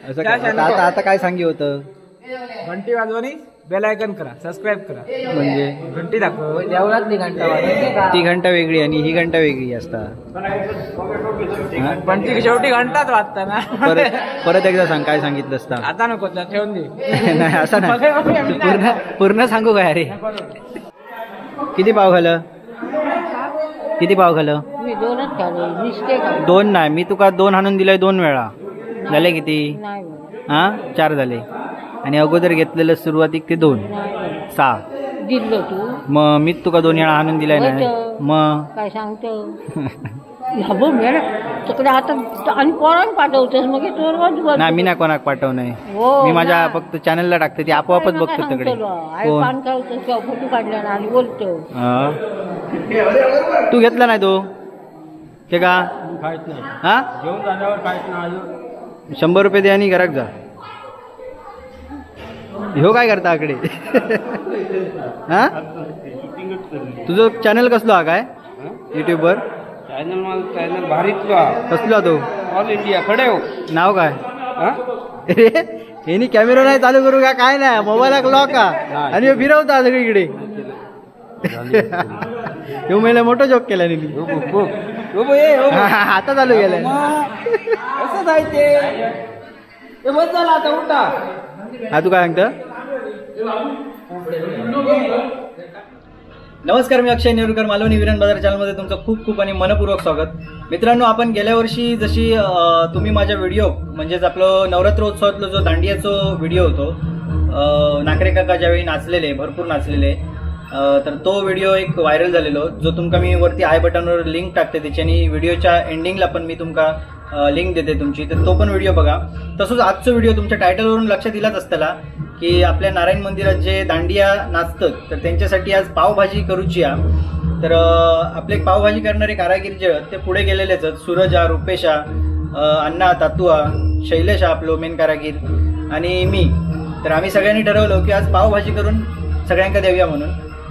असं आता आता काय सांगी होतं? घंटी वाजवणी, बेल आयकॉन करा, सबस्क्राईब करा. म्हणजे घंटी दाखव, देवळातली घंटा वाजवते ती घंटा वेगळी आणि ही घंटा वेगळी असता. पण ती शेवटी घंटाच वाजता ना. परत परत एकदा सांग काय सांगितलं असता. आता नको, ठेवून दे. नाही असं नाही, पूर्ण पूर्ण सांगू काय? अरे किती पाव खालं? किती पाव खालं? मी दोनच खाले. दोन नाही, मी तुका दोन हाणून दिलंय दोन वेळा. झाले किती? हा चार झाले. आणि अगोदर घेतलेलं सुरुवातीक ते दोन, सहा दिलं तू. मग मीच तुका दोन वेळा आणून दिलाय ना. मग काय सांगतो आता? आणि पोरांक पाठवतोस मग? नाही, मी नाही कोणाक पाठव नाही. मी माझ्या फक्त चॅनलला टाकते, ती आपोआपच बघतो तिकडे. फोटो काढला आणि बोलतो. तू घेतला नाही तो ते का? हा 100 रुपये दे आणि घरात जा. ह्यो काय करता आकडे? हा तुझं चॅनल कसलो हा काय युट्यूबवर? चॅनल माझं चॅनल भारीतला. कसलो तो? ऑल इंडिया खडे हो. नाव काय? अरे ह्यानी कॅमेरा नाही चालू करू का काय? नाही, मोबाईलाक लॉक हा आणि फिरवता सगळीकडे. ह्यो मेला मोठा जोक केला नी. आता चालू केलं. असं जायचे बस झालं आता उठा. हा तू काय सांगता? नमस्कार, मी अक्षय नेरुरकर, मालवणी विरण बाजार चॅनलमध्ये तुमचं खूप खूप आणि मनपूर्वक स्वागत. मित्रांनो, आपण गेल्या वर्षी जशी तुम्ही माझ्या व्हिडिओ म्हणजेच आपलं नवरात्रोत्सवातलो जो दांडियाचो व्हिडिओ होतो, नाकरे काका ज्यावेळी नाचलेले, भरपूर नाचलेले, तर तो व्हिडिओ एक व्हायरल झालेलो, जो तुमका मी वरती आय बटनवर लिंक टाकते त्याच्यानी व्हिडिओच्या एंडिंगला पण मी तुमका लिंक देते तुमची, तर तो पण व्हिडिओ बघा. तसंच आजचा व्हिडिओ तुमच्या टायटलवरून लक्षात दिलाच असताला की आपल्या नारायण मंदिरात जे दांडिया नाचतात तर त्यांच्यासाठी आज पावभाजी करूची आ. तर आपले पावभाजी करणारे कारागीर जे आहेत ते पुढे गेलेलेच आहेत. सूरज, रुपेशा, अण्णा, तातुआ, शैलेश आपलो मेन कारागीर आणि मी. तर आम्ही सगळ्यांनी ठरवलं की आज पावभाजी करून सगळ्यांका देऊया म्हणून.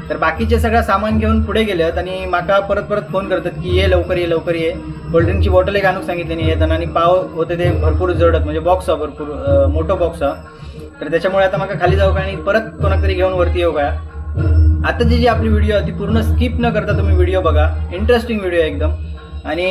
तर बाकीचे सगळं सामान घेऊन पुढे गेलेत आणि माका परत परत फोन करतात की ये लवकर ये लवकर ये. कोल्ड्रिंकची बॉटल एक आणून सांगितली नाही येताना. आणि पाव होते ते भरपूर जडत, म्हणजे बॉक्स हा भरपूर मोठं बॉक्स हा. तर त्याच्यामुळे आता माका खाली जाऊ का आणि परत कोणाक तरी घेऊन वरती येऊ का. आता जी जी आपली व्हिडिओ आहे ती पूर्ण स्किप न करता तुम्ही व्हिडिओ बघा, इंटरेस्टिंग व्हिडिओ आहे एकदम. आणि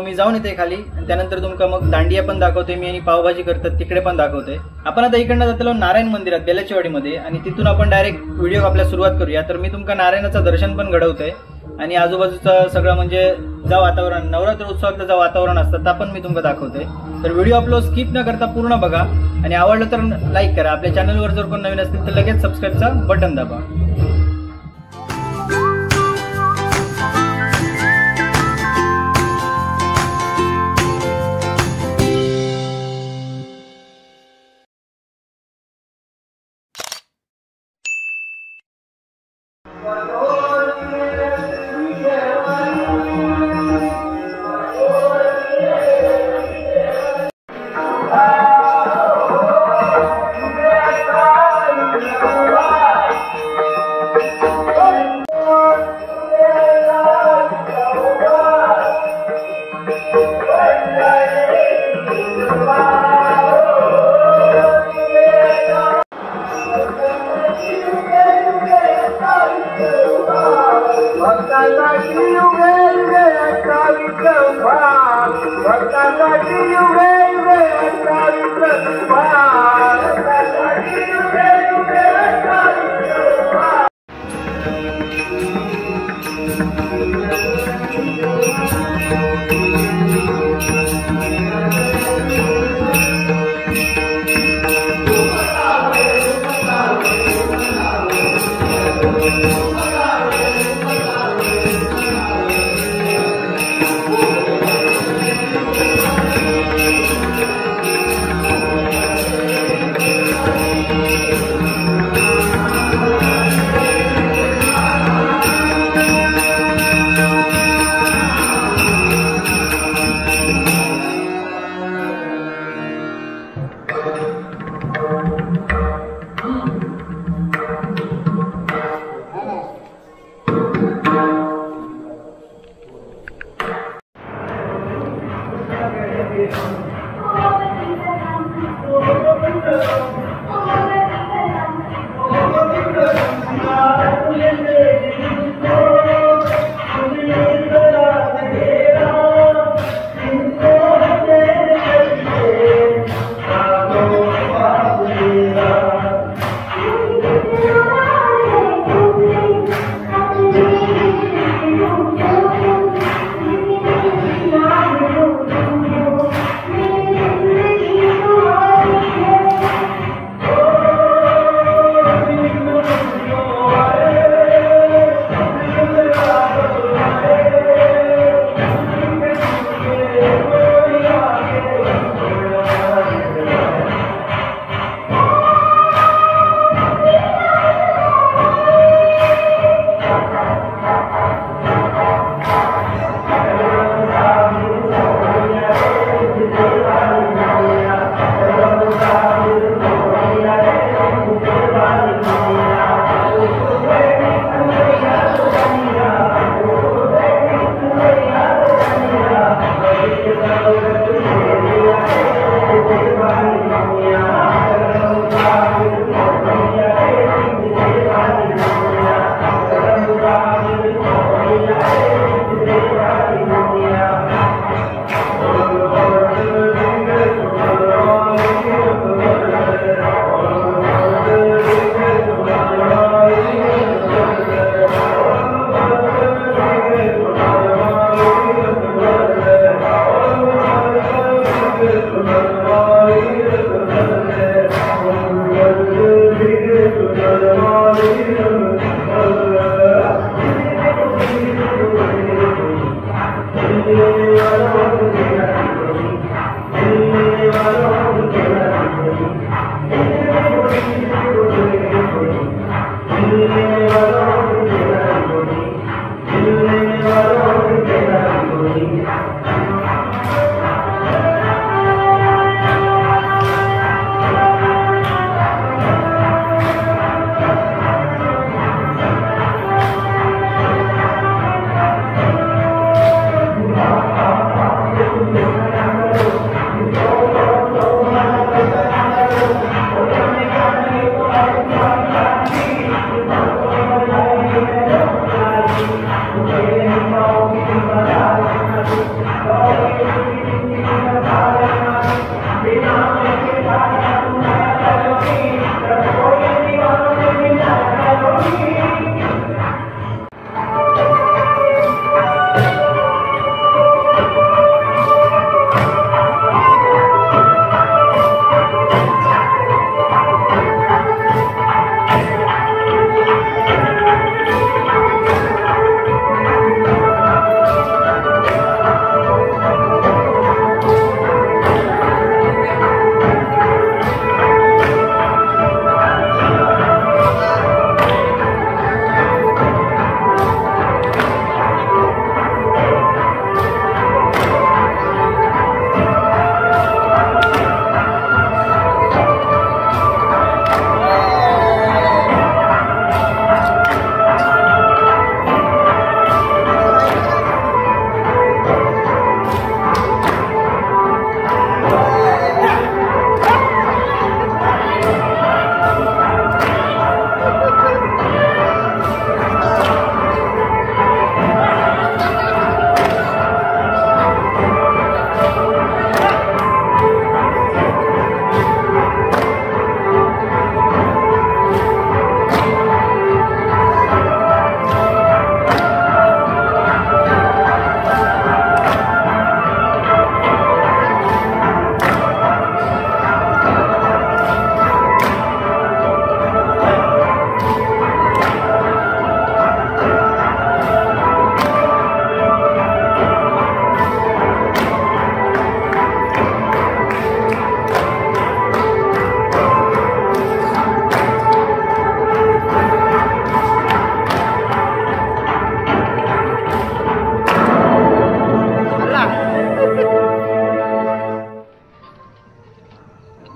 मी जाऊन येते खाली आणि त्यानंतर तुमका मग दांडिया पण दाखवते मी आणि पावभाजी करतात तिकडे पण दाखवते. आपण आता इकडनं जातलो नारायण मंदिरात बेलाचीवाडीमध्ये आणि तिथून आपण डायरेक्ट व्हिडिओ आपल्या सुरुवात करूया. तर मी तुमका नारायणाचं दर्शन पण घडवतोय आणि आजूबाजूचं सगळं म्हणजे जा वातावरण नवरात्र उत्सवातलं जे वातावरण असतं त्या पण मी तुमका दाखवते. तर व्हिडिओ आपलो स्किप न करता पूर्ण बघा आणि आवडलं तर लाईक करा. आपल्या चॅनलवर जर कोण नवीन असतील तर लगेच सबस्क्राईबचा बटन दाबा.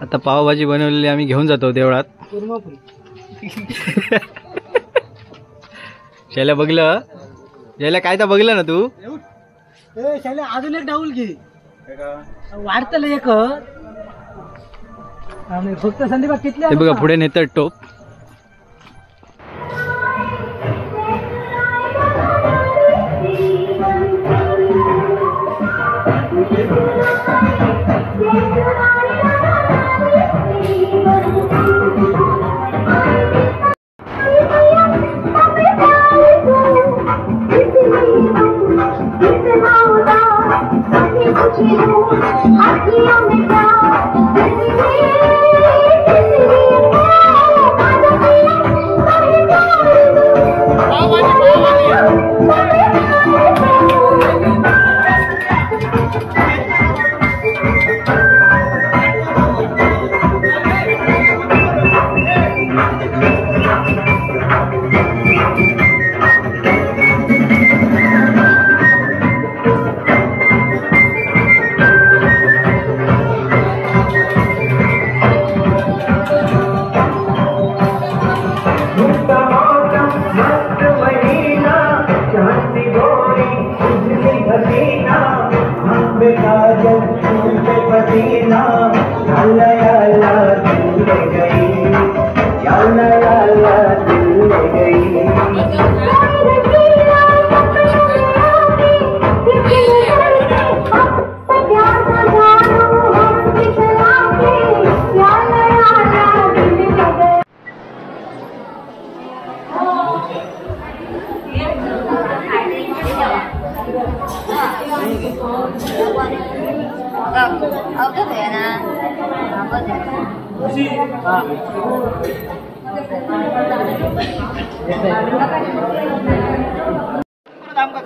आता पावभाजी बनवलेली आम्ही घेऊन जातो देवळात. शैल्या बघलं, शैल्या काय तर बघलं ना तू? शैल्या अजून एक डाऊल घे, वाढतलं एक. फक्त संदीप किती बघा पुढे नेतात टोप.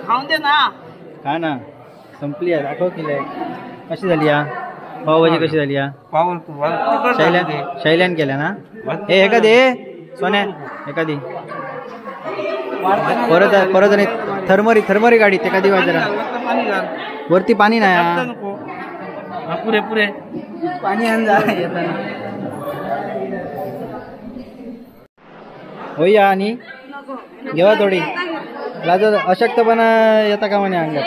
खाऊन दे ना. का ना संपली आहे, दाखव केलंय. कशी झाली या पावभाजी? कशी झाली या? शैल्यान केल्या ना? हे एखादी सोन्या एखादी परत परत आणि थरमरी थरमरी गाडी ते कधी बाजारा वरती पाणी नाही. पुरे पुरे पाणी आण जा. होय आणि घेवा थोडी लाज अशक्तपणा येता का म्हणे अंगात.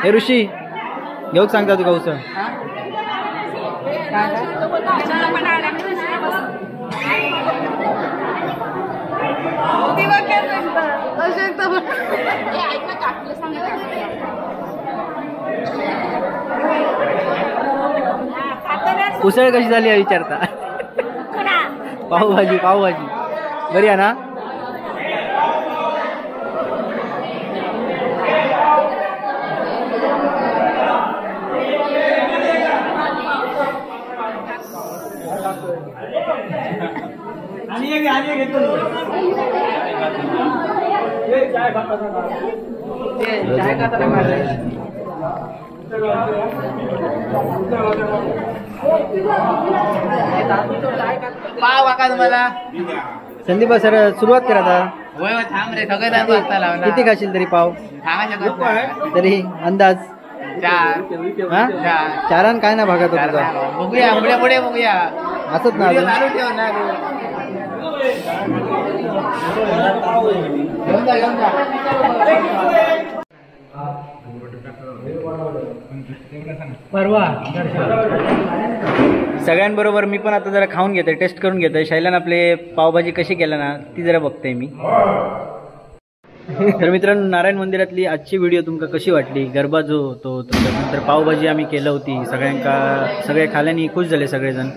हे ऋषी घेऊक सांगता तुका उसळ. उसळ कशी झाली आहे विचारता. पावभाजी पावभाजी बरी आहे ना? तुम्हाला संदीप सर सुरुवात करा आता. किती खाशील तरी पाव? तरी अंदाज चारान काय ना भागात तुझा? बघूया पुढे पुढे बघूया. असत ना परवा. सगळ्यांबरोबर मी पण आता जरा खाऊन घेते, टेस्ट करून घेते. शैलान आपले पावभाजी कशी केलं ना ती जरा बघते मी. तर मित्रांनो, नारायण मंदिरातली आजची व्हिडिओ तुमका कशी वाटली? गरबा जो होतो, त्यानंतर पावभाजी आम्ही केलं होती, सगळ्यांका सगळे खाल्याने खुश झाले सगळेजण.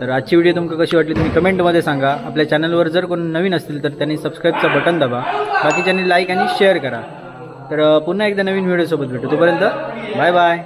तर आजची व्हिडिओ तुमका कशी वाटली तुम्ही कमेंटमध्ये सांगा. आपल्या चॅनलवर जर कोण नवीन असतील तर त्यांनी सबस्क्राईबचं बटन दाबा, बाकीच्यांनी लाईक आणि शेअर करा. तर पुन्हा एकदा नवीन व्हिडिओसोबत भेटू, तोपर्यंत बाय बाय.